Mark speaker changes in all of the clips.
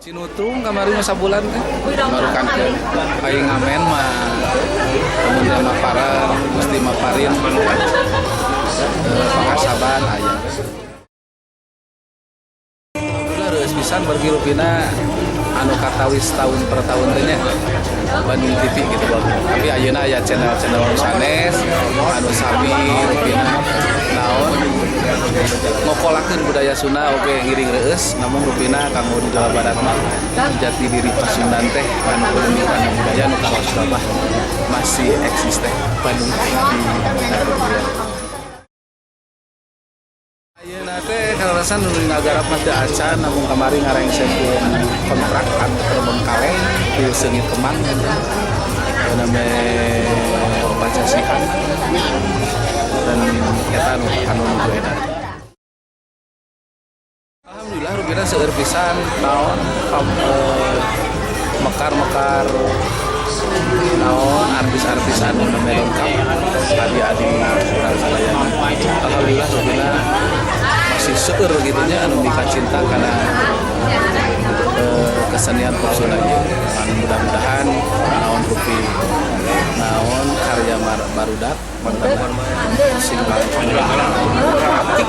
Speaker 1: Cinutung kamari mah sabulan teh baru kan aing ngamen mah kemudian maparan mesti maparin pangasaban aya. Alhamdulillah reueus pisan bargi rupina anu katawis tahun per tahun teh nya Bandung TV gitu, tapi ayeuna aya channel-channel nu sanes anu sami rupina naon ngokolakeun budaya Sunda oge ngiring reueus. Namun rupina kanggo di Jawa Barat mah jati diri Pasundan teh anu kudu kana budaya nu kawas babah masih eksis teh Bandung TV. Nah, gitu ya. Ayeuna teh kaleresan nu ngagarap mah teu acan, namun kamari ngarengsekeun kontrak anu terbengkalai di Seungit Kemang namanya Pancasihan dan eta anu anu nuju edan. Alhamdulillah rupina seueur pisan naon mekar-mekar naon artis-artis anu namanya lengkap adi-adi urang sadayana. Alhamdulillah rupina masih seueur gitu nya anu mikacinta kana kesenian pop Sunda ieu. Anu mudah-mudahan naon rupi naon karya barudak sing langkung apik,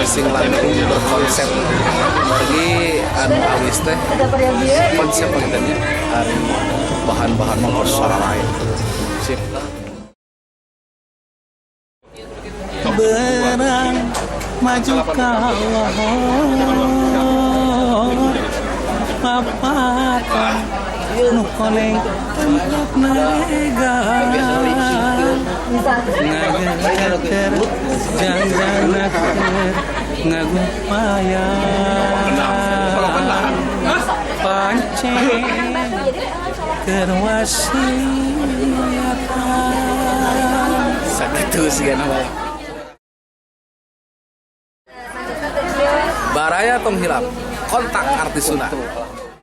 Speaker 1: sing langkung berkonsep, margi anu awis teh konsep panginten nya ari bahan-bahan mah lain sip.
Speaker 2: Berang maju ka lohor papatan nu koneng tempat naregan ngageter jangjangna keur ngagupaya pancen keur wasiatan.
Speaker 1: Sakitu sih nama. Baraya, tong hilap kontak artis Sunda.